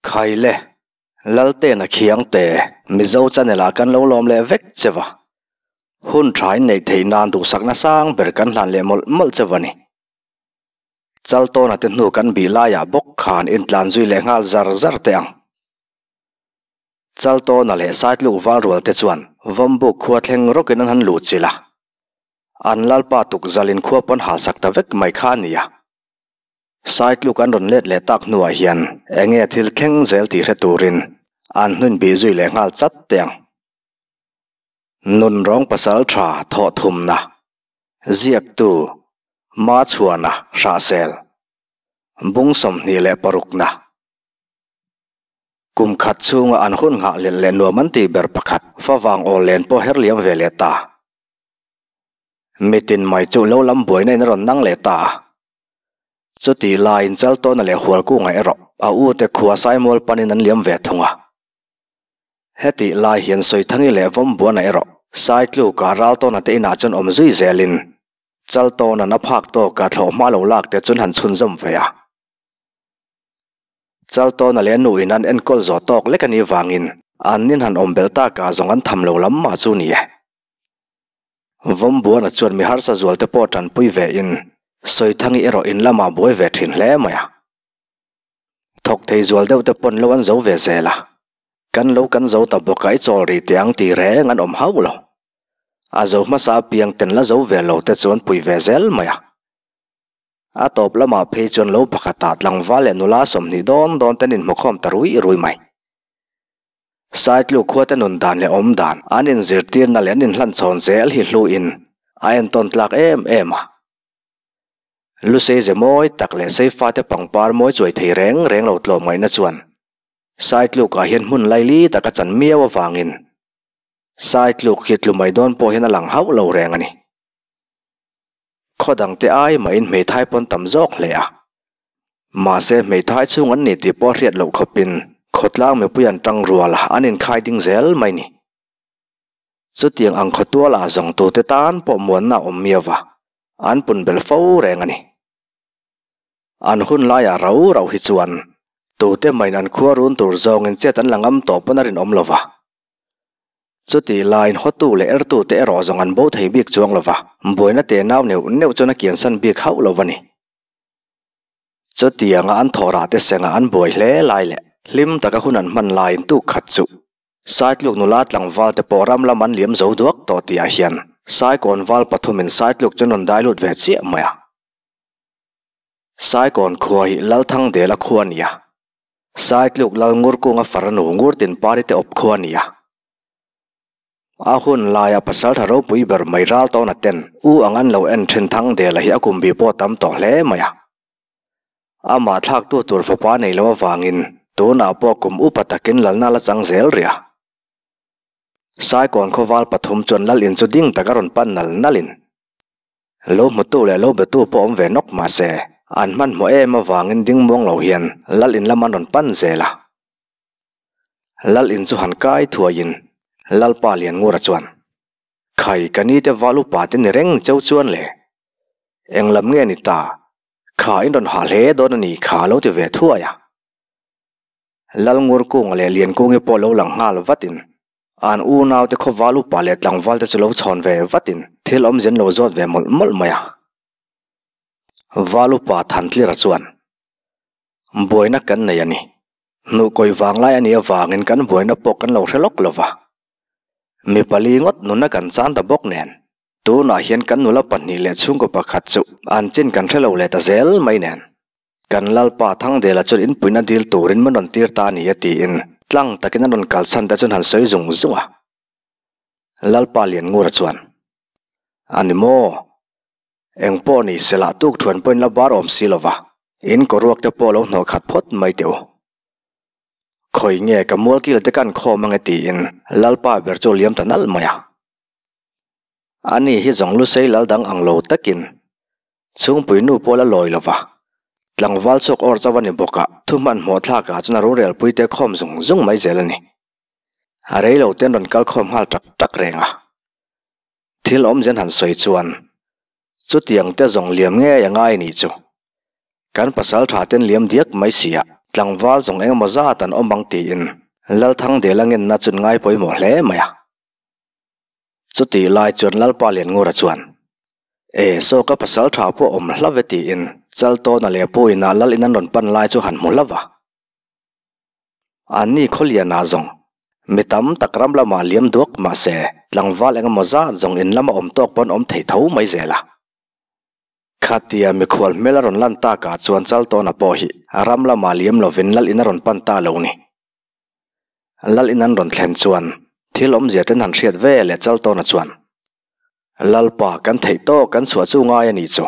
Khaile, Laltena Khiangte, Mizo channel ah kan lo lawm leh vek che va. Hun tha in neih theih nan duhsakna sang ber kan hlan leh mawlh mawlh che va ni. Chaltawna te hnu kan bih laiah bawk khan intlan zui leh nghal zar zar teh ang. Chaltawna leh Saitluk Valrual te chuan Vawmbuk khua thleng rawkin an han luh chilh a. An lalpa tukzalin khua pawn halsak ta vek mai kha a ni a. Saitluk an rawn let leh tak hnuah hian enge thil thleng zel tih hre turin an hnun bih zui leh nghal chat teh ang. Nunrawng pasal tha thawh thumna ziaktu Machhuana Hrahsel Bung 26na. Kum khat chhunga an hun nghah lelh leh nuam an tih ber pakhat favang awl len pawh her liam ve leh ta. Mitin mai chu lo lam buaina in a rawn nang leh ta a. Chutih laiin Chaltawna leh Hualkunga erawh a ute khua Saimual panin an liam ve thung a. Hetih lai hian Sawithangi leh Vawmbuana erawh Saitluka Raltawna te inah chuan awm zui zelin Chaltawna'n a phak tawka thlawhhma lo lak te chuan han chhunzawm ve a. Chaltawna leh a nu in an enkawl zawh tawk lek a nih vangin an nin han awm belh tak ah zawng an tham lo lam mah chu ni e. Vawmbuana chuan mi harsa zual te pawh tanpui ve in Sawithangi erawh in lamah buai ve thin hle mai a. Thawk thei zual deuh te pawn lo an zo ve zel a. Kan lo kan zo ta bawk a i chawl rih teh ang tih reng an awm hauh lo. A zo hmasa apiang ten la zo ve lo te chu an pui ve zel mai a. A tawp lamah phei chuan lo pakhatah tlangval leh nula 20 dawn dawn ten inhmukhawm ta rui rui mai. Saitluk khuate nun dan leh awm dan an inzirtirna leh an inhlanchhawn zel hi hluin a entawn tlak em em a. Lusei ze mawi tak leh seifate pangpar mawi chuai thei reng reng lo tlawm ngaihna chuan Saitlukah hian hmun laili taka chan miau avangin Saitluk hi tlu mai dawn pawh hian a lang hauh lo reng a ni. Khaw dangte ai mahin hmeithai pawn tam zawk hle a. Mahse hmeithai chhung an ni tih pawh hriat loh khawpin khawtlang mipui an tang rual a, an inkhai ding zel mai ni. Chutiang ang khawtual ah zawng tute tan pawh muanna a awm miau va, an pun bel fo reng a ni. An hun laiah rau rau hi chuan tute mahin an khua run tur zawngin chet an la ngam tawh pawn a rinawm lo va. Chutih laiin hawtu leh ertute erawh zawng an bo thei bik chuang lo va, buaina te nau neuh neuh chuan a kiansan bik hauh lo a ni. Chutianga an thawhrah te sengah an buai hle lai leh hlim taka hun an hman laiin tuk khat chu Saitluk nula tlangval te pawh ram lam an liam zo duak tawh tihah hian Saikawn val pathumin Saitluk chu an rawn dai lut ve chiah mai a. Saikawn khua hi Lalthangdela khua a ni a. Saitluk lal ngur kunga farnu ngur tin pari te awp khua a ni a. A hun laia pasaltha ropui ber mai ral tawna ten u ang an lo en thin thang dela hi a kum bi pawh tam tawh hle mai a. Amah thlaktu tur fapa nei lo avangin tunah pawh kum upa takin lalna la chang zel rih a. Saikawn khawval pathum chuan lal in chu ding taka rawn pan nal nalin Lo hmutu leh lo betu pawh awm ve nawk mah se, an hmanhmawh em avangin ding muang lo hian Lal in lam an rawn pan zel a. Lal in chu han kai thuaiin Lalpa Lianngura chuan, Khai, ka ni te val upa te ni reng cheu chuan le. Eng lam nge ni ta? Kha in rawn hah hle dawn a ni kha a lo ti ve thuai a. Lalngur kunga leh Liankungi pawh lo lang nghal vatin An unaute khawval upa leh tlangval te chu lo chhawn ve vatin thil awmzia an lo zawt ve mawlh mawlh mai a. Val upa Thantlira chuan, Buaina kan nei a ni. Hnuhkawi vanglai a nih avangin kan buaina pawh kan lo hre lawk lo va. Mi pali ngawt nunna kan chan ta bawk nen, tunah hian kan nula pahnih leh chhungkaw pakhat chu an chin kan hre lo leh ta zel mai nen. Kan Lalpa Thangdela chuan inpuina dil turin min rawn tir ta a ni a tiin tlang takin a rawn kalchhan te chuan han sawi zung zung a. Lalpa Lianngura chuan, A ni maw? Eng pawh ni se lah tuk thuan pawhin la bar awm si lova, in kawruak te pawh lo hnawh khat phawt mai teh u. Khawi nge ka mualkil te kan khawm ange tiin Lalpa ber chu a liam ta nalh mai a. Ani hi zawng lusei lal dang ang lo takin Chhungpui nu pawh la lawi lova, tlangval chhuak awr chauh a ni bawk a, thu hmanhmawh thlakah chuan a rorelpui te khawm zung zung mai zel a ni. A rei lo ten rawn kal khawm nghal tak tak reng a. Thil awmzen han sawi chuan, chutiang te zawng liam ngei a ngai nih chu. Kan pasal tha ten liam diak mai si a, Tlangval zawng engemaw zat an awm ang tiin Lalthangdela ngenna chun ngai pawimawh hle mai a. Chutih lai chuan Lalpa Lianngura chuan, E, saw ka pasal tha pawh awm hla ve tiin Chaltawna leh Pu inah Lal in an rawn pan lai chu han hmu hla va. Anni Khawlianah zawng mi tam tak ram lamah liam duak mah se tlangval engemaw zat zawng in lama awm tawk pawn awm thei tho mai zel a. Khatia mikhual hmel a rawn lan takah chuan Chaltawna pawh hi ram lamah liam lovin Lal in a rawn pan ta lo ni. Lal in an rawn thlen chuan thil awmzia ten han hriat ve leh Chaltawna chuan, Lalpa kan theih tawk kan chhuah chu ngai a nih chu.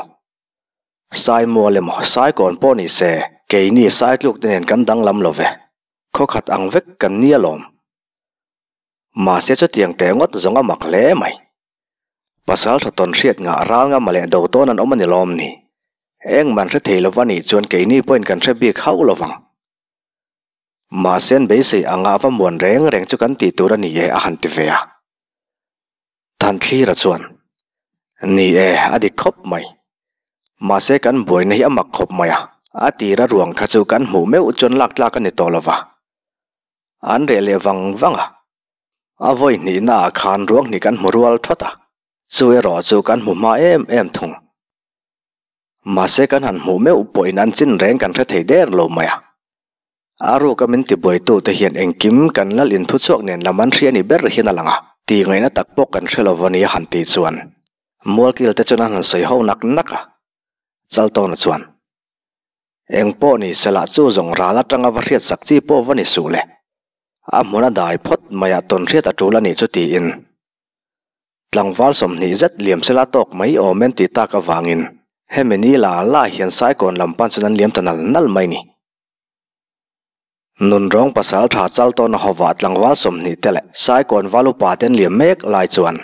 Saimual emaw Saikawn pawh ni se keini Saitluk te nen kan danglam lo ve, khawkhat ang vek kan ni alawm. Mahse chutiang teh ngawt zawng a mak hle mai. Pasal tha tawn hriat ngah ral ngama leh do tawn an awm a ni lawm ni? Engman hre thei lova nih chuan keini pawhin kan hre bik hauh lo vang. Mahse an beisei anga va muan reng reng chu kan tih tur a ni e a han ti ve a. Thanthlir a chuan, Ni e, a dik khawp mai. Mahse kan buaina hi a mak khawp mai a, a tira ruang kha chu kan hmuh meuh chuan lak tlak a ni tawh lo va. An reh leh vang vang a. A vawi hnihna ah khan ruang hnih kan hmu rual thawt a, chu erawh chu kan hmu hma em em thung. Mahse kan han hmuh meuh pawhin an chin reng kan hre thei der lo mai a. A ruka min tibuaitu te hian engkim kan lal in thuchhuak nen lam an hria ni ber hian a lang a, tih ngaihna tak pawh kan hre lo a ni a han tih chuan Mualkil te chuan an han sawi ho nak nak a. Chaltawna chuan, Eng pawh ni se lah chu zawng ral atanga va hriat sak chi pawh va ni suh le. A hmun a dai phawt mai ah tawn hriat a tul a nih chu tiin tlangval 20 zet liam sela tawk mai awm en tih tak avangin hemi ni la la hian Saikawn lam pan chuan an liam ta nal nal mai ni. Nunrawng pasal tha chal tawn a hawah tlangval 20 te leh Saikawn val upa te an liam mek lai chuan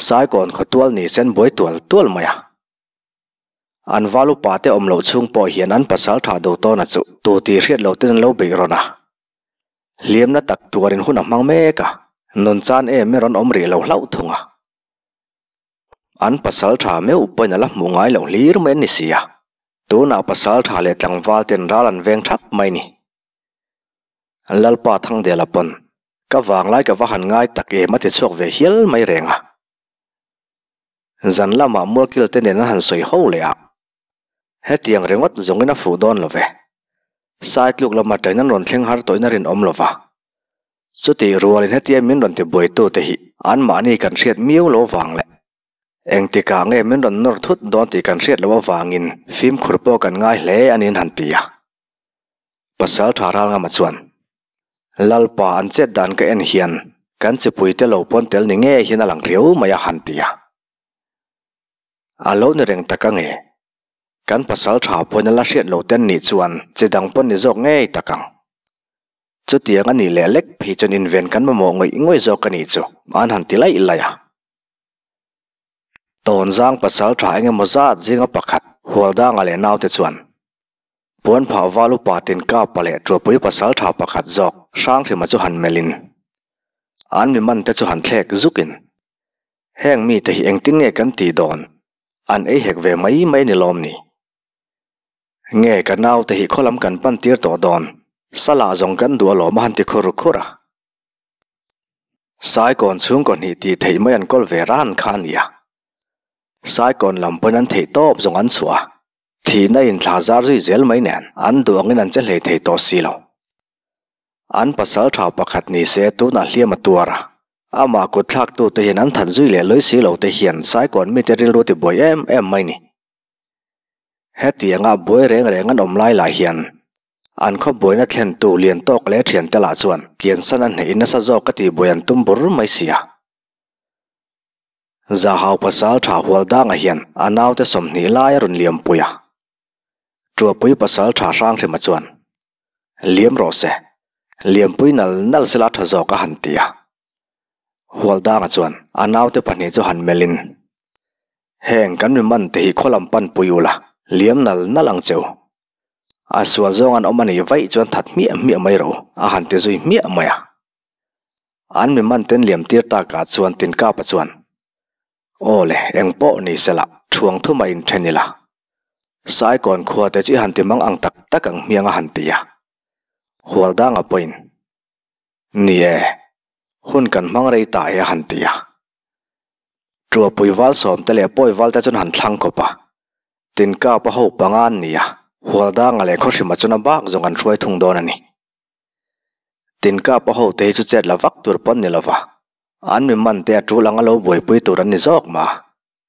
Saikawn khawtual ni sen buai tual tual mai a. An val upa te awm loh chhung pawh hian an pasal tha do tawna chu tu tih hriat loh ten an lo beih rawn a. Hliamna tak tuarin hun a hmang mek a, nun chan em em rawn awm rih lo hlauh thung a. An pasal tha meuh pawhin a la hmuh ngai loh hlir mai an ni si a, tunah pasal tha leh tlangval ten ral an veng thap mai ni. Lalpa Thangdela pawn, Ka vanglai ka va han ngai tak em a ti chhuak ve hial mai reng a. Zan lamah mualkil te nen an han sawi ho leh a, hetiang ringawt zawngin a fuh dawn lo ve. Saitluk lama ṭain an rawn thleng har tawhin a rinawm lo va. Chutih rualin hetia min rawn tibuaitu te hi anmahni kan hriat miau lo vang leh engtikah nge min rawn nawr thut dawn tih kan hriat loh avangin fimkhur pawh kan ngai hle a niin han ti a. Pasal tha Ralngama chuan, Lalpa an chet dan ka en hian kan chipuite lo pawn tel ni ngei hian a lang riau mai a han ti a. A lo ni reng tak ange. Kan pasal tha pawhin a la hriat lo ten nih chuan chi dang pawn ni zawk ngei tak ang. Chutiang a nih leh lek phei chuan inven kan mamawh ngawih ngawih zawk a nih chu an han ti laih laih a. Tawnzang pasal tha engemaw zat zinga pakhat Hualdanga leh naute chuan Puan phah val upa tin kapa leh Tuapui pasal tha pakhat zawk Hranghrima chu han melhin an mi man te chu han thlek zukin heng mite hi engtin nge kan tih dawn an ei hek ve mai mai ni lawm ni? Nge ka naute hi khawlam kan pan tir tawh dawn salah zawng kan duh alawm a han ti khur khur a. Saikawn chhungkaw hnih tih theih mai an kawl ve ran kha a nia. Saikawn lam pawhin an theih tawp zawng an chhuah a, thihna in thla zar zui zel mai nen an duh angin an che hlei thei tawh si lo. An pasal tha pakhat ni se tunah hliam a tuar a, amah kut thlak tute hian an that zui leh lawi si lo te hian Saikawn mite rilru ti buai em em mai ni. Hetianga buai reng reng an awm lai lai hian an khaw buaina thlentu lian tawk leh thiante lah chuan kiansan a hnehin nasa zawk a tihbuai an tum bur mai si a. Zahau pasal tha hual dangah hian a naute 20 lai a rawn liampui a. Tuapui pasal tha Hranghrima chuan, Liam rawh se, liampui nal nal sela tha zawk a han ti a. Hual dangah chuan a naute pahnih chu han melhin, Heng kan mi man te hi khaw lam pan pui ula, liam nal nal ang che u. A sual zawng an awm a nih vaih chuan that hmiah hmiah mai rawh u, a han ti zui hmiah mai a. An mi man ten liam tir takah chuan Tinkapa chuan, Aw le, eng pawh ni sela, thuang thuma inthen ila. Saikawn khua te chu i han ti mang ang tak tak ang hmiang a han ti a. Hualdanga pawhin, Ni e, hun kan hmang rei ta e a han ti a. Tuapui val sawmte leh pawi valte chuan han thlang khawp a. Tinkap a ho panga an ni a, Hualdanga leh Khawhrima chuan a bak zawng an hruai thung dawn a ni. Tinkap a hote hi chu chet la vak tur pawn ni lova, an mi man te a tul anga lo buaipui tur an ni zawk mah.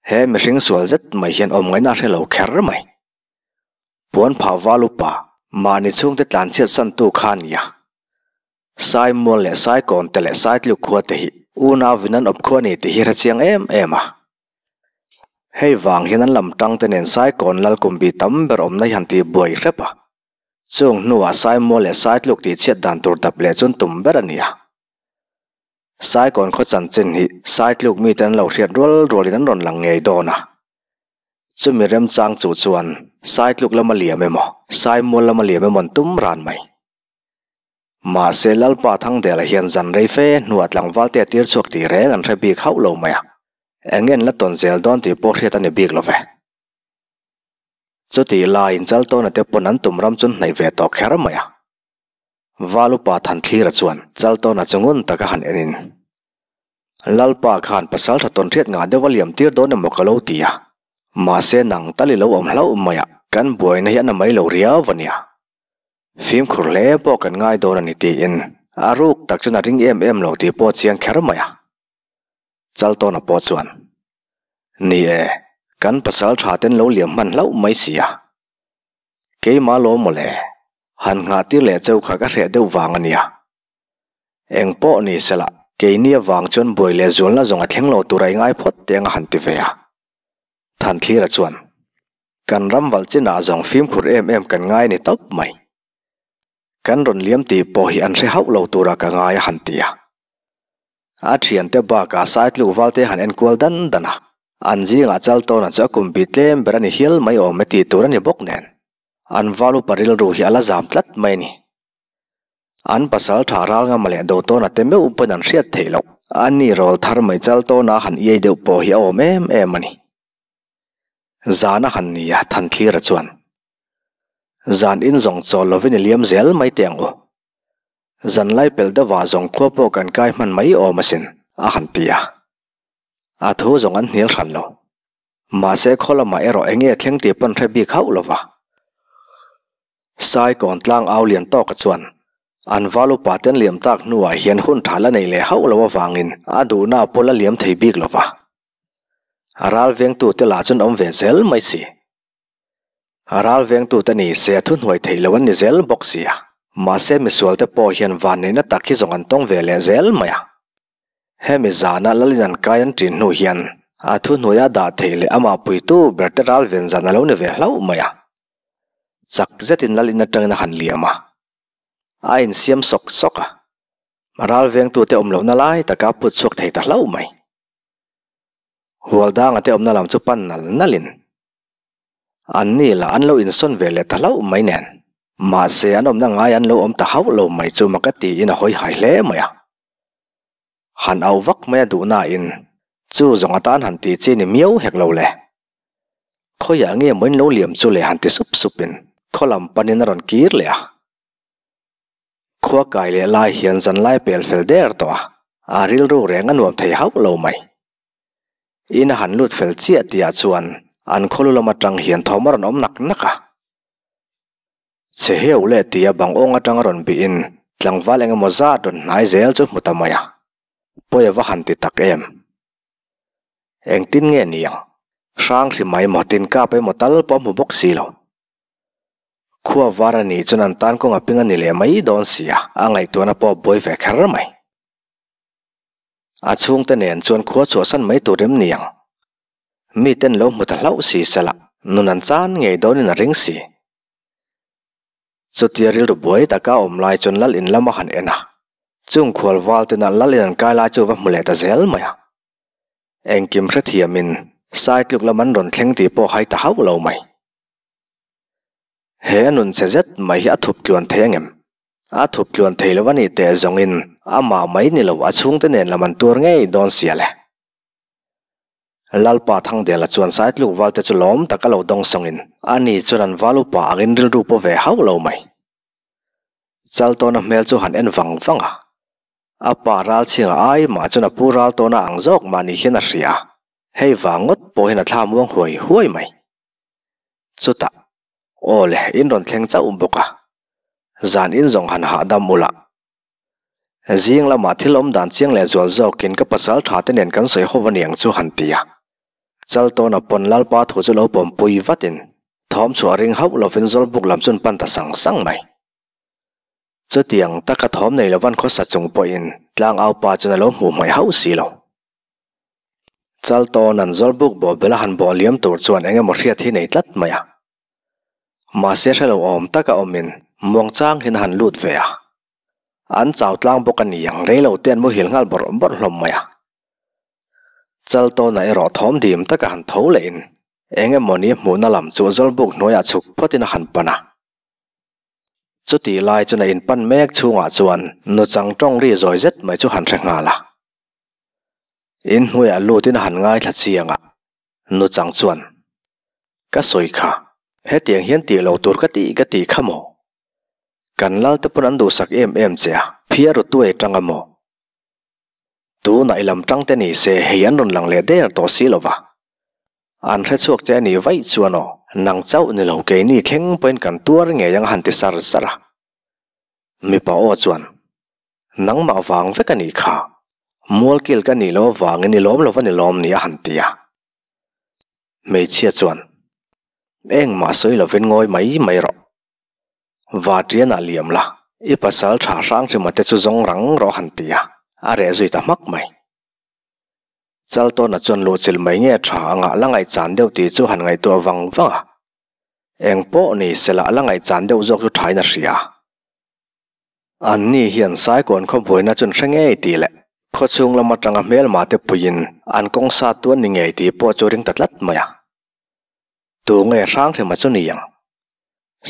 He mihring sual zet mai hian awm ngaihna a hre lo kher mai. Puan phah val upa, mahni chhungte tlanchhiat santu kha a ni a. Saimual leh Saikawn te leh Saitluk khua te hi unau in an awp khua a ni tih hi hre chiang em em a. Hei vang hian an lam tang te nen Saikawn lal kum bi tam ber awmna hi han tih buai hrep a. Chung hnuah Saimual leh Saitluk tih chhiat dan tur dap leh chun tum ber a ni a. Saikawn khaw chanchin hi Saitluk mite an lo hriat rual rualin an rawn lang ngei dawn a. Chumi remchang chu chuan Saitluk lama liam emaw, Saimual lama liam emaw an tum ran mai. Mahse Lalpa Thangdela hian zan rei fe hnuah tlangval te a tir chhuak tih reng an hre bik hauh lo mai a, eng nge an la tawn zel dawn tih pawh hriat a ni bik lo ve. Chutih laiin Chaltawna te pawn an tum ram chu an hnaih ve tawh kher mai a. Val upa Thanthira chuan Chaltawna chu ngun taka han enin, Lalpa khan pasal tha tawn hriat ngah deuh a liam tir dawn emaw ka lo ti a, mahse nang tal i lo awm hlauh mai a, kan buaina hi a na mai lo riau a nia. Fimkhur hle pawh kan ngai dawn a ni tiin a ruk tak chuan a ring em em lo tih pawh a chiang kher mai a. Chaltawna pawh chuan, Ni e, kan pasal tha ten lo liam hman hlauh mai si a. Keimah lawm mawle, han nghah tir leh cheu kha ka hreh deuh vang a nia. Eng pawh ni sela, keini avang chuan buai leh zualna zawng a thleng lo tur a i ngai phawt teng a han ti ve a. Thanthira chuan, Kan ram valh chinah zawng fimkhur em em kan ngai ni tawp mai. Kan rawn liam tih pawh hi an hre hauh lo tura ka ngai a han ti a. A thiante bakah Saitluk valte han enkual dan dan a, an zingah Chaltawna chu a kum bi tlem ber a ni hial mai awm e tih tur a ni bawk nen, an val upa rilru hi a la zam tlat mai a ni. An pasal tha ral ngama leh Dotawna te meuh pawn an hriat theih loh. A ni rawl thar mai Chaltawna han iai deuh pawh hi a awm em em a ni. Zan a han ni a, Thanthira chuan, Zan in zawng chawl lovin i liam zel mai teh ang u. Zan lai pelh deuhah zawng khua pawh kan kai hman mai awm asin, a han ti a. A thu zawng an hnial hran lo. Mahse khaw lamah erawh eng nge thleng tih pawn hre bik hauh lo va. Sai kawn tlang au lian tawka chuan an val upa ten liam tak hnuah hian hun tha la nei leh hauh lo avangin a duhna pawh la liam thei bik lo va. A ral vengtute lah chuan awm ve zel mai si. A ral vengtute ni se a thuhnuai theih loh an ni zel bawk si a. Mahse misualte pawh hian vanneihna tak hi zawng an tawng ve leh zel mai a. Hemi zana Lalin an kai an ṭin hnu hian a thuhnuaia dah theih leh amah puitu berte ral ven zan a lo ni ve hlauh mai a. Chak zetin Lalin aṭangin a han liam a. A insiam sawk sawk a. Ral vengtute awm lohna lai taka a put chhuak thei ta hlauh mai. Hualdanga te awmna lam chu pan nal nalin an ni lah an lo insawn ve leh ta hlauh mai nen. Mahse an awmna ngai an lo awm ta hauh lo mai chu mak a tiin a hawi hai hle mai a. Han auh vak mai a duh nain chu zawng atan han ti chi ni miau hek lo le. Khawiah nge maw in lo liam chu le han ti sup supin khaw lam panin a rawn kir leh a. Khua kai leh lai hian zan lai pel fel der tawh a, a rilru reng a nuam thei hauh lo mai. In a han lut fel chiah tihah chuan an khawlu lam atang hian thawm a rawn awm nak nak a. Chhe heu leh tia bang awng atang a rawn bihin tlangval eng emaw zat rawn hnai zel chu hmu ta mai a, pawi a va han ti tak em. Engtin nge ni ang? Hrang hri mai maw tin kap emaw tal pawh a hmu bawk si lo. Khua var a nih chuan an tan kawng a ping a ni leh mai dawn si a, a ngaihtuahna pawh a buai ve kher mai. A chhungte nen chuan khua chhuahsan mai tur em ni ang? Miten lo hmu ta hlauh si sela, nun an chan ngei dawnin a ring si. Chutia rilru buai taka awm lai chuan lal in lam a han en a, chung khual val tena lal in an kai lai chu va hmu leh ta zel mai a. Engkim hrethiamin Saitluk lam an rawn thleng tih pawh hai ta hauh lo mai. He a nun che zet mai hi a thup tluan thei angem? A thup tluan thei lo a nih teh zawngin amah mai ni lo a chhungte nen lam an tuar ngei dawn sia le. Lalpa Thangdela chuan Saitluk valte chu lawm taka lo dawng sawngin ani chuan an val upa angin rilru paw ve hauh lo mai. Chaltawna hmel chu han en vang vang a. A pa Ralchhinga ai mah chuan a pu Raltawna ang zawk mah ni hian a hria a, hei vang ngawt pawh hian a thla muang huai huai mai. Chutah, aw le, in rawn thleng chauh bawk a, zan in zawng han hahdam ula. Zing lamah thil awm dan chiang leh zual zawkin ka pasal tha te nen kan sawi ho a niang chu han ti a. Chaltawna pawn Lalpa thu chu lo pawmpui vatin thawm chhuah ring hauh lovin Zawlbuk lam chuan pan ta sang sang mai. Chutiang taka thawm nei lovan khawsa chung pawhin tlangaupa chuan a lo hmuh hmaih hauh si lo. Chaltawna'n Zawlbuk bawhbel a han bawh liam tur chuan eng emaw hriat hi nei tlat mai a. Mahse hre lo awm taka awmin muangchang hian a han lut ve a. An chau tlang bawk a ni ang, rei lo te an muhil nghal bawrh bawrh hlawm mai a. Chaltawna erawh thawm dim taka han tho lehin eng emaw ni hmuhna lam chu Zawlbuk hnuaiah chhuk phawtin a han pan a. Chutih lai chuan a inpan mek chhungah chuan nuchang tawng ri zawi zet mai chu han hre nghal a. Inhnuaiah lutin a han ngaithla chiang a, nuchang chuan, Ka sawi kha, hetiang hian tih lo tur ka tih ka tih kha maw? Kan lal te pawn an duhsak em em che a, phiar ru tuai tang a maw? Tunah i lam tang te ni se hei an rawn lang leh der tawh si lo va. An hre chhuak che a nih vaih chuan aw, nang chauh ni lo keini thleng pawhin kan tuar ngei ang a han ti sar sar a. Mipa aw chuan, Nangmah vang vek a nih kha, mualkil ka nih loh avangin i lawm lo va ni lawm ni a han ti a. Hmeichhia chuan, Engmah sawi lovin ngawi mai mai rawh. Vatianah liam la, i pasal tha hranghrima te chu zawng rang rawh han ti a, a reh zui ta hmak mai. Chaltawna chuan luhchilh mai nge tha anga la ngaihchan deuh tih chu han ngaihtuah vang vang a. Eng pawh ni sela la ngaihchan deuh zawk chu thain a hria. Anni hian Saikawn khaw buaina chuan hre ngei tih leh khawchhung lam atanga hmelma te puiin an kawng sat tuan ni ngei tih pawh chu ring ta tlat mai a. Tu nge Hranghrima chu ni ang?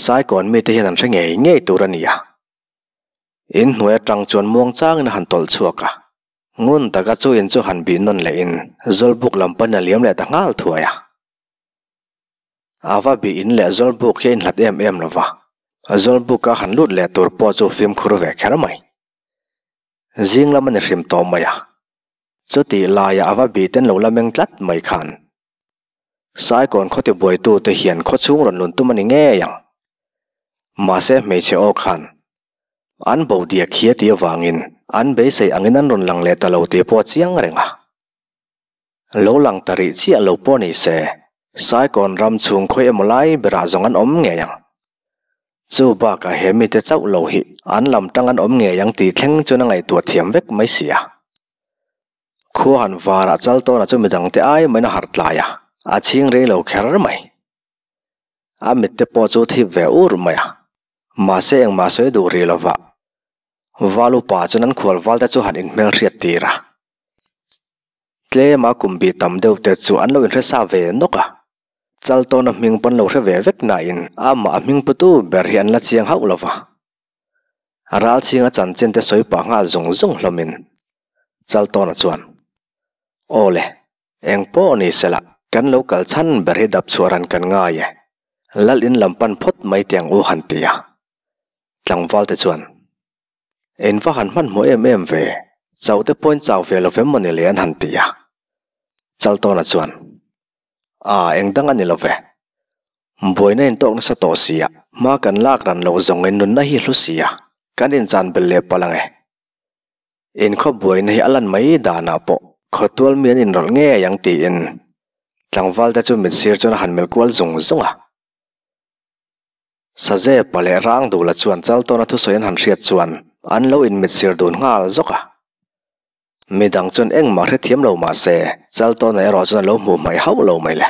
Saikawn mite hian an hre ngei ngei tur a ni a. In hnuai atang chuan muang changin a han tawlh chhuak a. Ngun taka chu in chu han bih nawn lehin Zawlbuk lam pawn a liam leh ta nghal thuai a. A va bih in leh Zawlbuk hi a inhlat em em lo va, Zawlbuka han lut leh tur pawh chu fimkhur ve kher mai. Zing lam a ni hrim tawh mai a. Chutih laia a va bih ten lo la meng tlat mai khan Saikawn khaw tibuaitute hian khawchhung rawn lun tum a ni ngei ang. Mahse hmeichhe aw khan an bo diak hi a ti avangin an beisei angin an rawn lang leh ta lo tih pawh a chiang reng a. Lo lang ta rih chiah lo pawh ni se, Saikawn ram chhung khawi emaw lai berah zawng an awm ngei ang. Chu bakah he mite chauh lo hi an lam tang an awm ngei ang tih thleng chuan a ngaihtuah thiam vek mai si a. Khua han varah chal tawnah chu midangte ai main a harh tlai a, a chhing rei lo kher mai. A mitte pawh chu thip ve ur mai a, mahse engmah sawi duh rih lova Val upa chuan an khual valte chu han inhmelhriat tir a. Tlema kum bih tam deuh te chu an lo inhre sa ve nawk a, chal tawna hming pawn lo hre ve vek nain amah a hming putu ber hi an la chiang hauh lova. Ralchhinga chanchin te sawi pah nghal zung zung hlawmin Chaltawna chuan, Aw le, eng pawh ni sela, kan lo kal chhan ber hi dap chhuah ran kan ngai e, Lal in lam pan phawt mai teh ang u han ti a. Tlangval te chuan, In va han hmanhmawh em em ve, chauh te pawhin chau ve lo vem maw ni le an han ti a. Chaltawna chuan, A, eng dang a ni lo ve. Buaina in tawk nasa tawh sia, hma kan lak ran loh zawng in nunna hi hlu sia, kan inchan belh leh palh ang e. Inkhawp buaina hi a lan mai danah pawh khawtual mi an inrawlh ngei ang tiin tlangval te chu mit sir chuan a han melh kual zung zung a. Saze pa leh rang duhla chuan Chaltawna thusawi an han hriat chuan an lo inmit sir dun nghal zawk a. Midang chuan engmah hrethiam lo mah se Chaltawna erawh chuan a lo hmuh hmaih hauh lo mai le.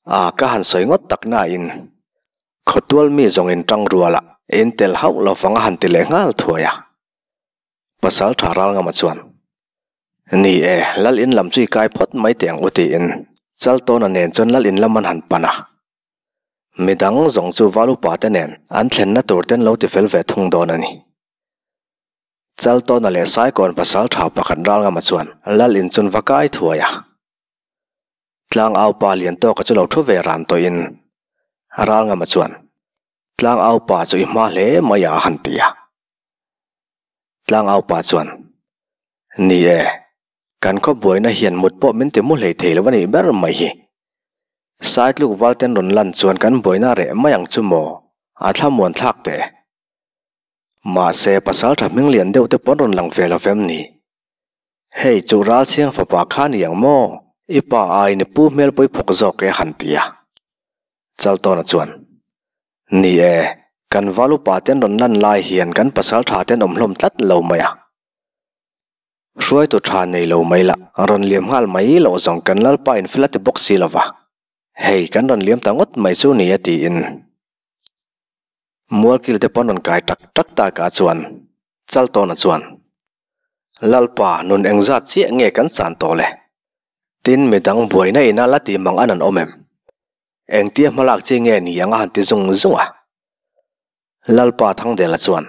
A, ka han sawi ngawt tak nain khawtual mi zawng in tang rual a, in tel hauh lo vang a han ti leh nghal thuai a. Pasal tha ral ngama chuan, Ni e, lal in lam chu i kai phawt mai teh ang u tiin Chaltawna nen chuan lal in lam an han pan a. Midang zawng chu val upa te nen an thlenna tur ten lo ti fel ve thung dawn a ni. Chaltawna leh Saikawn pasal tha pakhat ral ngama chuan lal in chun va kai thuai a. Tlangau pa lian tawka chu lo thu ve ran tawhin Ralngama chuan, Tlangau pa chu i hma hle mai a han ti a. Tlangau pa chuan, Ni e, kan khaw buaina hian mut pawh min ti mu hlei thei lo a nih ber mai hi. Saitluk valten rawn lan chuan kan buaina reh mai ang chu maw? A thlamuan thlak teh. Mahse, pasal tha hming lian deuh te pawn rawn lang ve lo vem ni? Hei chu Ralchhiang fapa kha ni ang maw? I pa aiin i pu hmel pawi phawk zawk e a han ti a. Chaltawna chuan, Ni e, kan val upa ten rawn lan lai hian kan pasal tha ten awm hlawm tlat lo mai a. Hruaitu tha nei lo mai la, rawn liam nghal mai loh zawng kan Lalpa in fel a ti bawk si lo va. Hei, kan rawn liam ta ngawt mai chu ni a tiin. Mualkil te pawn rawn kai tak tak takah chuan Chaltawna chuan, Lalpa, nun engzat chiah nge kan chan tawh le? Tin, midang buaina ina la tih mang an an awm em? Engtia hmalak chi nge ni ang a han ti zung zung a. Lalpa Thangdela chuan,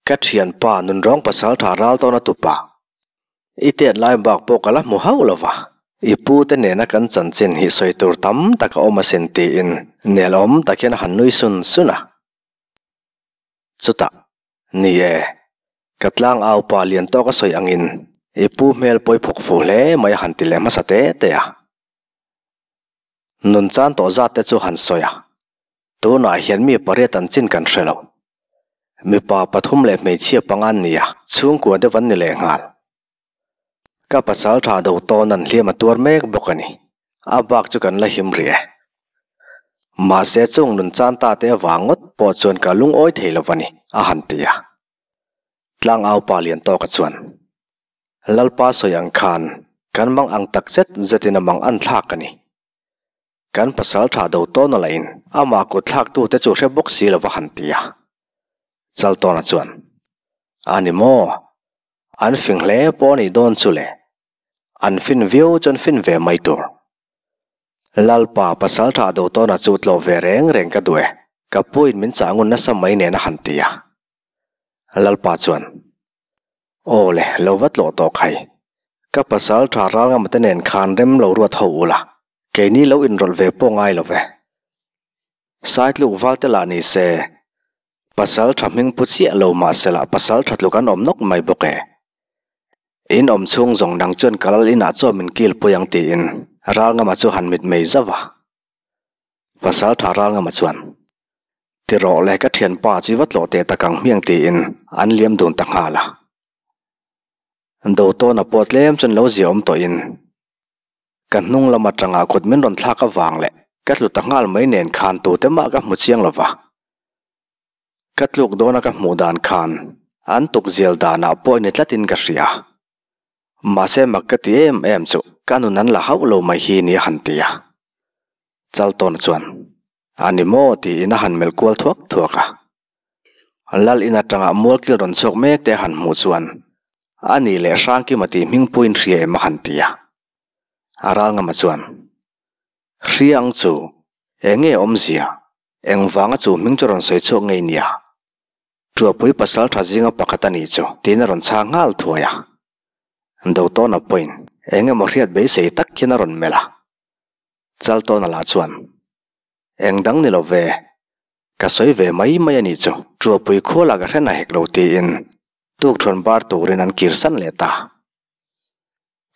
Ka thianpa nunrawng pasal tha ral tawna tupa, i tet lai bak pawh ka la hmu hauh lo va, i pu te nena kan chanchin hi sawi tur tam tak a awm asin tiin nelawm tak hian a han nui sun sun a. Chutah, Ni e, ka tlang au pa lian tawk a sawi angin i pu hmel pawi phawk fuh hle mai a han ti leh hmasa te te a. Nun chan tawh zat te chu han sawi a, tunah hian mi pariat an chin kan hre lo. Mipa pathum leh hmeichhia panga an ni a, chhungkua deuh an ni leh nghal. Ka pasal tha do tawn an hliam a tuar mek bawk a ni, a bak chu kan la him rih e. Mahse chung nun chan ta te avang ngawt pawh chuan ka lungawi thei lo a ni, a han ti a. Tlangau pa lian tawka chuan, Lalpa sawi ang khan kan mang ang tak zet zetin a mang an thlak a ni. Kan pasal tha do tawn a lahin amah kut thlaktute chu hre bawk si lova han ti a. Chaltawna chuan, A ni maw? An fing hle pawh a nih dawn chu le. An fin viau chuan fin ve mai tur. Lalpa pasal tha do tawna chu tlawh ve reng reng ka duh e, ka puin min chah ngun nasa mai nen a han ti a. Lalpa chuan, Aw le, lo va tlawh tawh khai. Ka pasal tha ral ngam te nen khan rem lo ruat ho ula, keini lo inrawlh ve pawh ngai lo ve. Saitluk val te lah ni se, pasal tha hming pu chiah lo mah se lah pasal tha tluk an awm nawk mai bawk e. In awm chhung zawng dang chuan ka lal inah chaw min kil pui ang tiin ral ngama chu han mit mei zauh a. Pasal tha ral ngama chuan, Ti rawh le ka thianpa chu i va tlawh teh tak ang hmiang tiin an liam dun ta nghal a. Dotawna pawh tlem chuan lo zia awm tawhin ka hnung lam atanga kut min rawn thlak avang leh ka tlu ta nghal mai nen khan tute mah ka hmu chiang lo va. Ka tluk dawna ka hmuh dan khan an tuk zial danah pawh ni tlatin ka hria. Mahse mak ka ti em em chu ka nun an la hauh lo mai hi ni a han ti a. Chaltawn chuan, A ni maw? tiin a han melh kual thuak thuak a. Lal in atanga mualkil rawn chhuak mek te a han hmuh chuan, A nih leh Hrangkima tih hmingpuiin hria em a han ti a. A Ralngama chuan, Hria ang chu, eng nge awmzia? Engvanga chu hming chu rawn sawi chhuak ngei nia? Tuapui pasal tha zinga pakhat a nih chu tiin a rawn chhang nghal thuai a. Dotawna pawhin eng emaw hriat beisei tak hian a rawn melh a. Chaltawna lah chuan, Eng dang ni lo ve, ka sawi ve mai mai a nih chu, Tuapui khua lah ka hre na hek lo tiin tukthuan bar turin an kirsan leh ta.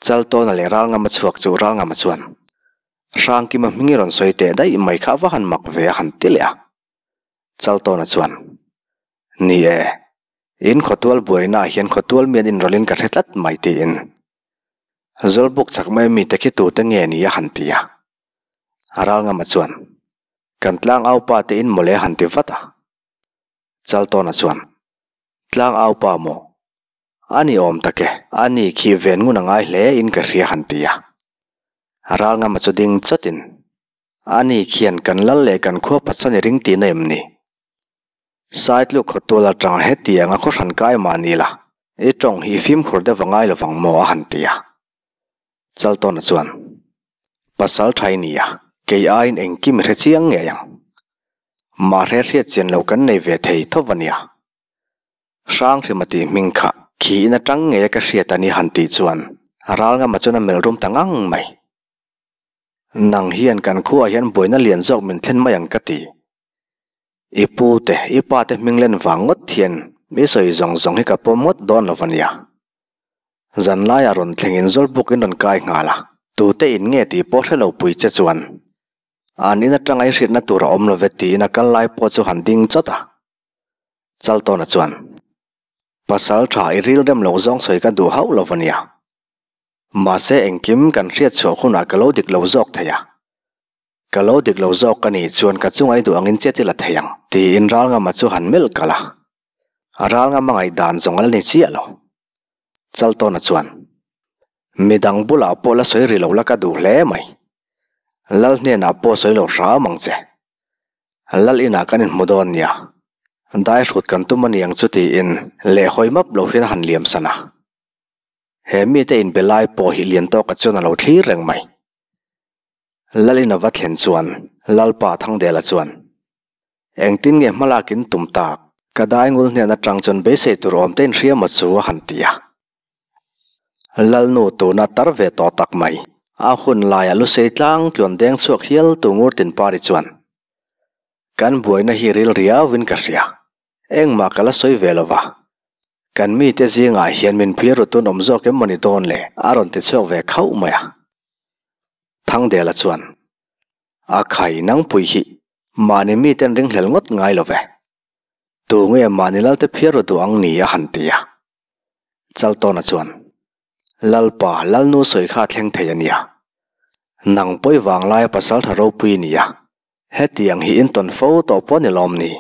Chaltawna leh Ralngama chhuak chu Ralngama chuan, Hrangkima hming i rawn sawi teh daih mai kha va han mak ve a han ti leh a. Chaltawna chuan, Ni e, in khawtual buainaah hian khawtual mi an inrawlhin ka hre tlat mai tiin Zawlbuk chak mai mite khi tute nge ni a han ti a. Ralngama chuan, Kan tlangau pa te in mawle a han ti vat a. Chaltawna chuan, Tlangau pa maw? A ni awm tak e, a ni khi ven ngun a ngai hle in ka hria han ti a. Ralngama chu ding chawtin, A ni khian kan lal leh kan khua phatsan i ring tihna em ni? Saitluk khawtual atanga hetiang a khawhran kai mah ni la, i tawng hi i fimkhur deuh a ngai lovang maw a han ti a. Chaltawna chuan, Pasal tha i ni a, kei aiin engkim i hre chiang ngei ang. Mahre hriat chian lo kan nei ve thei tho va nia. Hranghrima tih hming kha khi in atang ngei a ka hriat a ni han tih chuan Ralngama chuan a melh rum ta ngang mai. Nang hian kan khuaah hian buaina lian zawk min thlen mai ang ka ti. I pu te, i pa te hming len vang ngawt hian mi sawi zawng zawng hi ka pawm ngawt dawn lo a nia. Zanlaiah rawn thlengin Zawlbuk in rawn kai nghal a, tute in nge tih pawh hre lo pui che chuan an in atanga i hriatna tur a awm lo ve tiin a kal lai pawh chu han ding chawt a. Chaltawna chuan, Pasal tha i rilrem loh zawng sawi ka duh hauh lo a nia. Mahse engkim kan hriat chhuah hunah ka lo dik lo zawk thei a. Ka lo dik lo zawk ka nih chuan ka chunga i duh angin chet i la thei ang, tiin Ralngama chu han melh kalh a. Ralngama ngaihdan zawng a la ni chiah lo. Chaltawna chuan, Midang bulah pawh la sawi ri lo la ka duh hle mai. Lal hnenah pawh sawi lo hram ang che. Lal inah kan inhmu dawn nia. Dai hrut kan tum a ni ang chu tiin lehhawi map lo hian a han liam san a. He mite inbe lai pawh hi lian tawka chuan a lo thlir reng mai. Lalin a va thlen chuan Lalpa Thangdela chuan, Engtin nge hmalak in tum tak? Ka daingul hnen atang chuan beisei tur awm te in hria maw chu a han ti a. Lalnu tuna tar ve tawh tak mai, a hun laia lusei tlang tluan deng chhuak hial tu Ngurtin Pari chuan, Kan buaina hi ril riauin ka hria, engmah ka la sawi ve lo va, kan mite zingah hian min phir rutun awm zawk em maw ni dawn le? a rawn ti chhuak ve khauh mai a. Thangdela chuan, A khai nangpui hi mahni miten ringhlel ngawt ngai lo ve. Tu nge mahni lalte phiar ru duh ang ni a han ti a. Chaltawna chuan, Lalpa, Lalnu sawi kha a thleng thei a nia. Nang pawi vang laia pasaltha ropui i ni a, hetiang hi intawn fo tawh pawh ni lawm ni?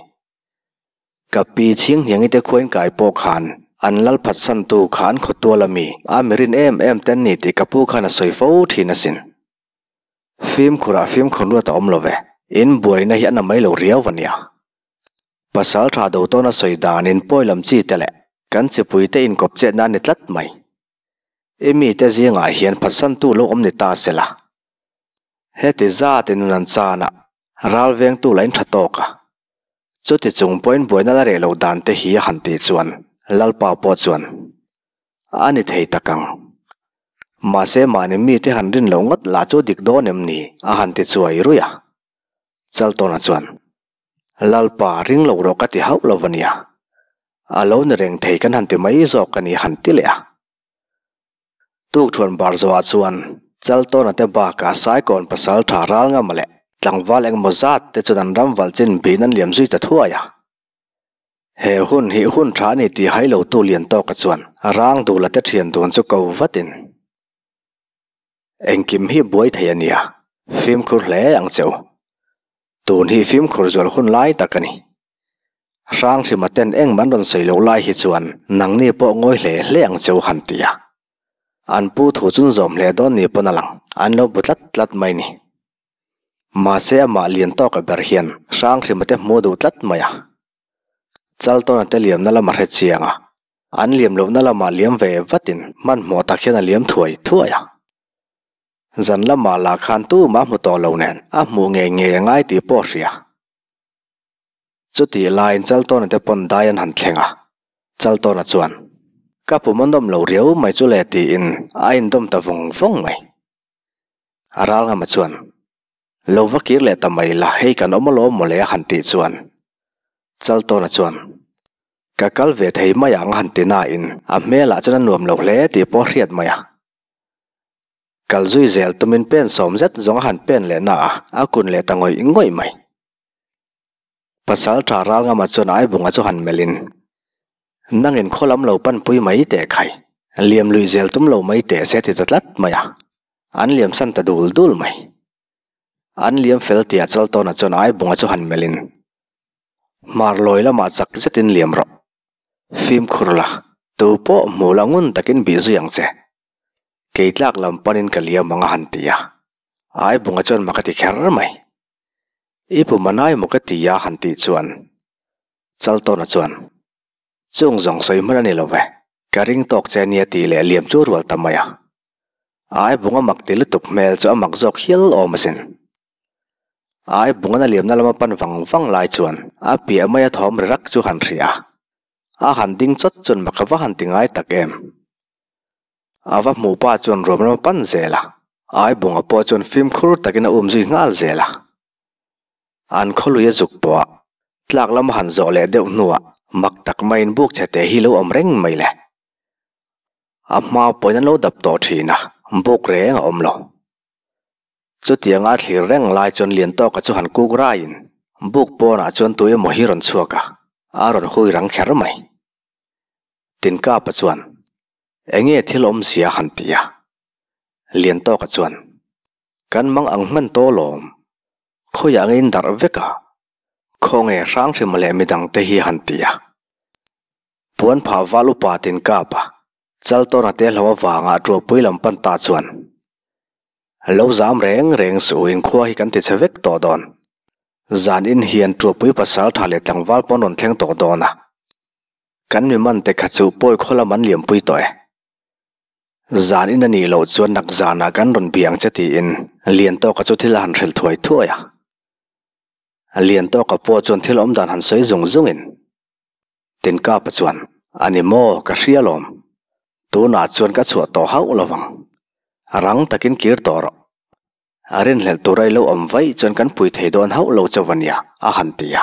Ka pi Chhinghniangi te khuain kai pawh khan an lal phatsantu kha an khawtual a mi, a mirin em em ten ni tih ka pu khan a sawi fo thin asin. Fimkhurah fimkhur ruat a awm lo ve, in buaina hi a na mai lo riau a nia. Pasal tha do tawn a sawi danin pawi lam chi te leh kan chipui te inkawp chetna a ni tlat mai. I mite zingah hian phatsantu lo awm ni ta sela. Heti zat in nun an chan a, ral vengtu la in tha tawk a. Chuti chung pawhin buaina la reh lo dan te hi a han tih chuan Lalpa pawh chuan a ni thei tak ang. Mahse mahni mite han rin loh ngawt lah chu dik dawn em ni a han ti chuai ruih a. Chaltawna chuan Lalpa ring lo rawh ka ti hauh lo a nia. A lo ni reng thei kan han ti mai zawk a ni han ti leh a. Tukthuan bar zawhah chuan Chaltawna te bakah Saikawn pasal tha ral ngam leh tlangval engmaw zat te chuan an ram valh chin bihin an liam zui ta thuai a. He hun hi hun tha a ni tih hai lo tu lian tawka chuan rang duhla te thian dun chu ko vatin engkim hi buai thei a nia, fimkhur hle ang che u. Tun hi fimkhur zual hun lai tak a ni. Hranghrima ten engmah an rawn sawi loh lai hi chuan nangni pawh ngawi hle hle ang che u han ti a. An pu thu chun zawm hle dawn ni pawn a lang, an lo bu tlat tlat mai ni. Mahse amah lian tawka ber hian Hranghrima te hmuh duh tlat mai a. Chaltawna te liamna lam a hre chiang a, an liam lohna lamah liam ve vatin hmanhmawh tak hian a liam thuai thuai a. Zan lamah lah khan tumah hmu tawh lo nen a hmuh ngei ngei a ngai tih pawh a hria. Chutih laiin Chaltawna te pawn dai an han thleng a, Chaltawna chuan, Ka pum a nawm lo riau mai chu le tiin a indawm ta vawng vawng mai. A Ralngama chuan, Lo va kir leh ta mai la, hei kan awm alawm mawle a han tih chuan Chaltawna chuan, Ka kal ve thei mai ang a han ti nain a hmelah chuan a nuam lo hle tih pawh a hriat mai a. Kal zui zel tumin pen sawm zet zawng a han pen leh na a, a kun leh ta ngawih ngawih mai. Pasal tha ral ngama chuan Aibunga chu han melhin, Nangin khaw lam lo panpui mai teh khai, liam lui zel tum lo mai teh se ti ta tlat mai a, an liam san ta dul dul mai. An liam fel tia Chaltawna chuan Aibunga chu han melhin, Hmar lawi lamah chak zetin liam rawh. Fimkhur la, tu pawh hmu la ngun takin bih zui ang che. Kei tlak lam panin ka liam ang a han ti a, Aibunga chuan mak a ti kher mai. I pu manai maw ka ti a han tih chuan Chaltawna chuan, Chung zawng sawi hman a ni lo ve, ka ring tawk che nia tih leh liam chu rual ta mai a. Aibunga mak ti lutuk hmel chu a mak zawk hial awm asin. Aibunga'n a liamna lama pan vang vang lai chuan a piah maia thawm ri rak chu han hria a, a han ding chawt chuan mak a va han ti ngai tak em. A va hmuh pa chuan ruam ram a pan zel a, Aibunga pawh chuan fimkhur takin a um zui nghal zel a. An khawlui a zuk pawh a. Tlak lam a han zawh leh deuh hnuah mak tak maiin buk chhe te hi lo awm reng mai le. A hma pawhin an lo dap tawh thin a, buk reng a awm lo. Chutianga a thlir reng lai chuan Liantawka chu han kuk raiin buk pawnah chuan tu emaw hi rawn chhuak a, a rawn hui rang kher mai. Tinkapa chuan, Enge thil awmzia han ti a? Liantawka chuan, Kan mang ang hman tawh lawm. Khawiah nge in darh vek a? Khawnge Hranghrima leh midangte hi han ti a. Puan phah val upa Tinkapa, Chaltawna te hlo avanga Tuapui lam pan ta chuan, Lo zam reng reng suh in khua hi kan ti chhe vek tawh dawn. Zan in hian Tuapui pasal tha leh tlangval pawn rawn thleng tawh dawn a. Kan mi man te kha chu pawi khaw lam an liampui tawh e. Zan in a nih loh chuan nak zanah kan rawn bia ang che tiin Liantawka chu thil a han hrilh thuai thuai a. Liantawka pawh chuan thil awmdan han sawi zung zungin Tinkapa chuan, A ni maw, ka hria alawm. Tunah chuan ka chhuah tawh hauh lo vang. Rang takin kir tawh rawh. A rinhlelh tura i lo awm vaih chuan kan pui thei dawn hauh lo chauh a nia, a han ti a.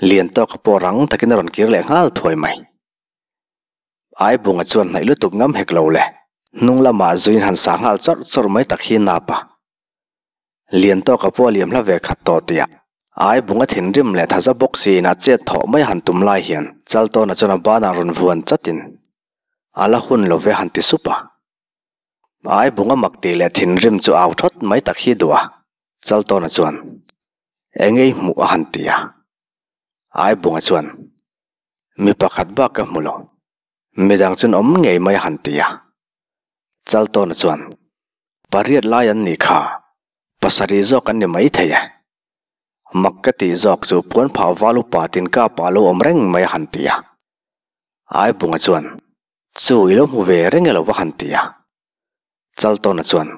Liantawka pawh rang takin a rawn kir leh nghal thuai mai. Aibunga chuan hnaih lutuk ngam hek lo le, hnung lamah zuiin han sa nghal chawrh chawrh mai tak hi nap a. Liantawka pawh a liam hla ve khat tawh tih ah Aibunga thinrim leh thaza bawk siin a chet thawh mai han tum lai hian Chaltawna chuan a banah rawn vuan chatin a la hun lo ve han ti sup a. Aibunga mak tih leh thinrim chu au thawt mai tak hi duh a, Chaltawna chuan Engei hmuh a han ti a. Aibunga chuan Mi pakhat bak ka hmu lo, midang chuan awm ngei mai a han ti a. Chaltawna chuan, Pariat lai an nih kha, pasarih zawk an ni mai thei e. Mak ka tih zawk chu puan phah val upa tin ka pa lo awm reng mai a han ti a. Aibunga chuan, Chu i lo hmu ve reng e lo va han ti a. Chaltawna chuan,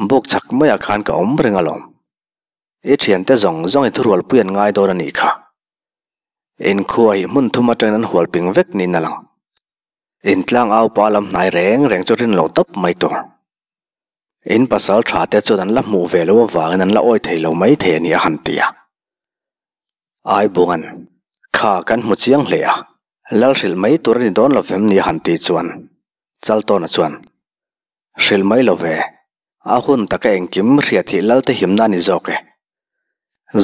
Buk chak maiah khan ka awm reng alawm. I thiante zawng zawng i thurualpui an ngai dawn a nih kha. Inkhua hi hmun thum atangin an hual ping vek niin a lang. Intlang au pa lam hnai reng reng chu rin lo tawp mai tur. In pasal tha te chuan an la hmuh ve lo avangin an la awi thei lo mai thei a ni a han ti a. Aibunga'n, Kha kan hmu chiang hle a, lal hrilh mai tur a ni dawn lo vem ni a han tih chuan Chaltawna chuan, Hrilh mai lo ve, a hun taka engkim hriat hi Lalte himna a ni zawk e.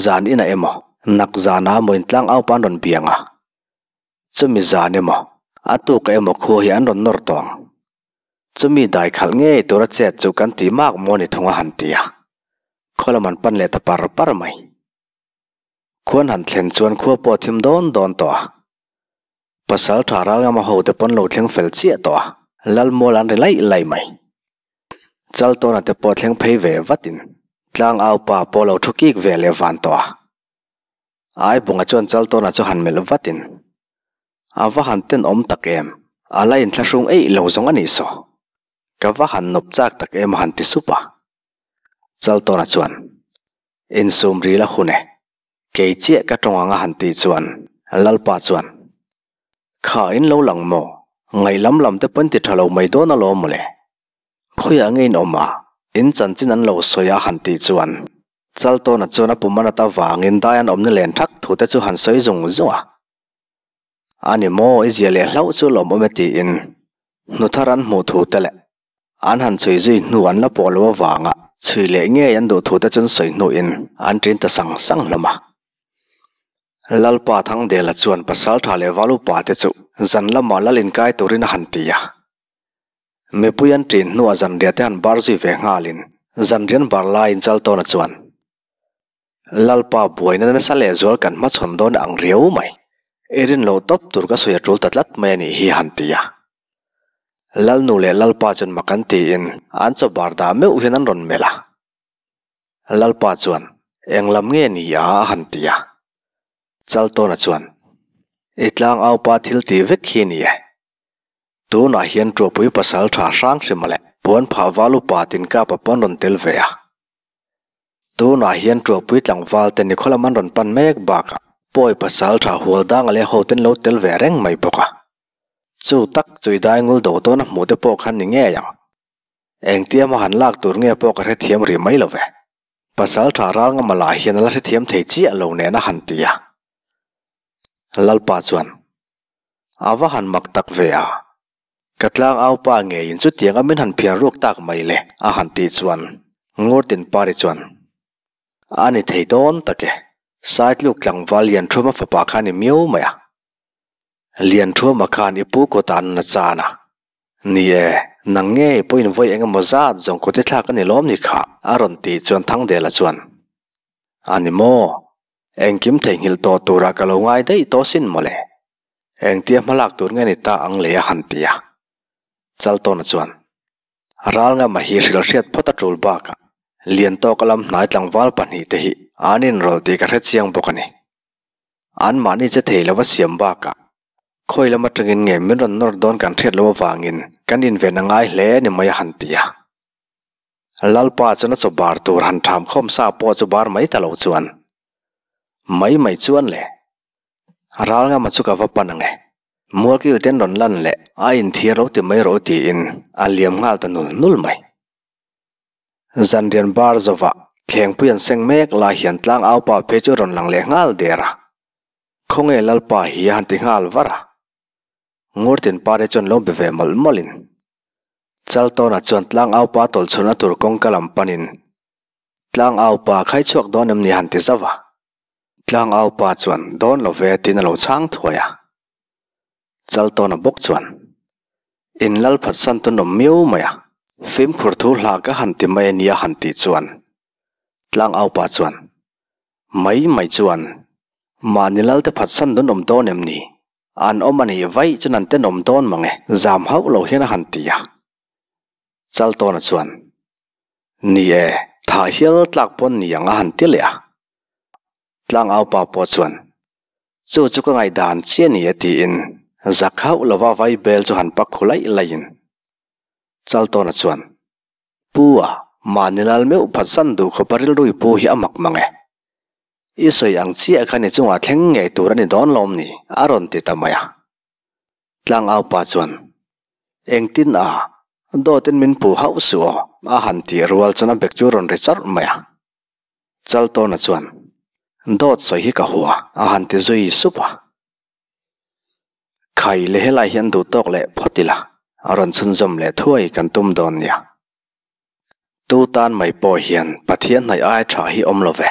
Zan inah emaw, nak zana maw intlang au pa an rawn biang a, chumi zan emaw, a tuka emaw khu hi an rawn nawr tawh ang. Chumi dai khalh ngei tura chet chu kan tih mak maw ni thung a han ti a, khaw lam an pan leh ta par par mai. Khuan han thlen chuan khua pawh a thim dawn dawn tawh a. Pasal tha ral ngama ho te pawn lo thleng fel chiah tawh a, Lalmual an ri laih laih mai. Chaltawna te pawh thleng phei ve vatin Tlangau pa pawh lo thu kik ve leh van tawh a. Aibunga chuan Chaltawna chu han melh vatin, A va han tenawm tak em, a la inthlahrung eih lo zawng a nih saw. Ka va han nawp chak tak em a han ti sup a. Chaltawna chuan, Insum ril a hun e, Kei chiah ka tawng ang a han tih chuan Lalpa chuan, Kha in lo lang maw? Ngaih lam lam te pawn ti tha lo mai dawn alawm mawle. Khawiah nge in awm a? In chanchin an lo sawi a han tih chuan Chaltawna chuan a pum a nat avangin dai an awmna len thak thu te chu han sawi zung zung a. A ni maw, i zia leh hlauh chu lawmawm e tiin hnuthar an hmuh thu te leh An han chhui zui hnu an la pawh lo avanga chhui leh ngei an duh thute chuan sawi hnuin an ṭin ta sang sang hlawm a. Lalpa Thangdela chuan Pasalṭha leh Valupa te chu zan lamah lal inkai turin a han ti a. Mipui an ṭin hnuah zanriah te han bar zui ve nghalin zanrian bar laiin Chaltawna chuan Lalpa buaina nasa lehzual kan hmachhawn dawn ang riau mai. I rin loh tawp tur ka sawi a ṭul ta tlat mai a nih hi han ti a. Lalnu leh Lalpa chuan mak an tiin an chaw bar dah meuh hian an rawn melh a. Lalpa chuan, Eng lam nge ni a? a han ti a. Chaltawna chuan, I tlangaupa thil ti vek hi ni e. Tunah hian Tuapui pasal tha hrang hrima leh puan phah val upa Tinkapa pawn rawn tel ve a. Tunah hian Tuapui tlangval te nikhaw lam an rawn pan mek bakah Pawi pasal tha hual danga leh ho ten lo tel ve reng mai bawk a. Chu tak chui daingul do dawn a hmuh te pawh khan ni ngei ang. Engtia hma han lak tur nge pawh ka hrethiam rih mai lo ve. Pasal tha ral ngama lah hian a la hrethiam thei chiah lo nen a han ti a. Lalpa chuan, A va han mak tak ve a, ka tlangau pa ngeiin chutiang a min han phian ruak tak mai le, a han tih chuan Ngurtinpari chuan, A ni thei dawn tak e, Saitluk tlangval Lianthuma fapa kha a ni miau mai a. Lianthuma khan i pu kawtah an la chan a. Ni e, nang ngei pawhin vawi eng emaw zat zawng kawti thlak a ni lawm ni kha, a rawn tih chuan Thangdela chuan, A ni maw? Engkim theihnghilh tawh turah ka lo ngai daih tawh sin mawle. Engtia hmalak tur nge ni ta ang lei a han ti a. Chaltawna chuan, Ralngama hi hrilh hriat phawt a tul bakah Liantawka lam hnai tlangval pahnihte hi an inrawlh tih ka hre chiang bawk a ni. Anmahni che thei lova siam bakah khawi lam atangin nge min rawn nawr dawn kan hriat loh avangin kan inven a ngai hle ni mai a han ti a. Lalpa chuan a chaw bar tur han tham khawm sa pawh chu bar mai ta lo chuan mai mai chuan le Ralngama chu ka va pan ang e, Mualkil ten rawn lan leh a inthiar lo ti mai rawh tiin a liam nghal ta nul nul mai. Zanrian bar zawhah thlengpui an seng mek lai hian tlang aupa phei chu rawn lang leh nghal der a. Khawnge Lalpa hi a han ti nghal var a. Ngurtin pari chuan lo be ve mawlh mawlhin Chaltawna chuan tlang aupa tawlchhunna tur kawngka lam panin Tlang aupa khai chhuak dawn em ni han ti zauh a. Tlang aupa chuan dawn lo ve tiin a lo chhang thuai a. Chaltawna bawk chuan In lal phatsan tu nawm miau mai a, fimkhur thu hla ka han ti mai a nia han tih chuan Tlang aupa chuan Mai mai chuan mahni lalte phatsan dawn awm dawn em ni? An awm a nih vaih chuan an tenawm dawn mang e, zam hauh lo hian a han ti a. Chaltawna chuan, Ni e, tha hial tlak pawn ni ang a han ti leh a. Tlangaupa pawh chuan, Chu chu ka ngaihdan chiah ni e tiin zak hauh lova vai bel chu han pak khu laih laihin Chaltawna chuan, Pu a, mahni lal meuh phatsan duh khawpa rilrui pu hi a mak mang e. I sawi ang chiah khan i chungah thleng ngei tur a ni dawn lawm ni? a rawn ti ta mai a. Tlangaupa chuan, Engtin a, dawtin min pu hauh suh aw, a han tih rual chuan a bek chu a rawn ri charh mai a. Chaltawna chuan, Dawt sawi hi ka hua, a han ti zui sup a. Khai leh helai hian duh tawk leh phawt ila, a rawn chhunzawm leh thuai kan tum dawn nia. Tu tan mai pawh hian Pathian hnaih ai tha hi awm lo ve.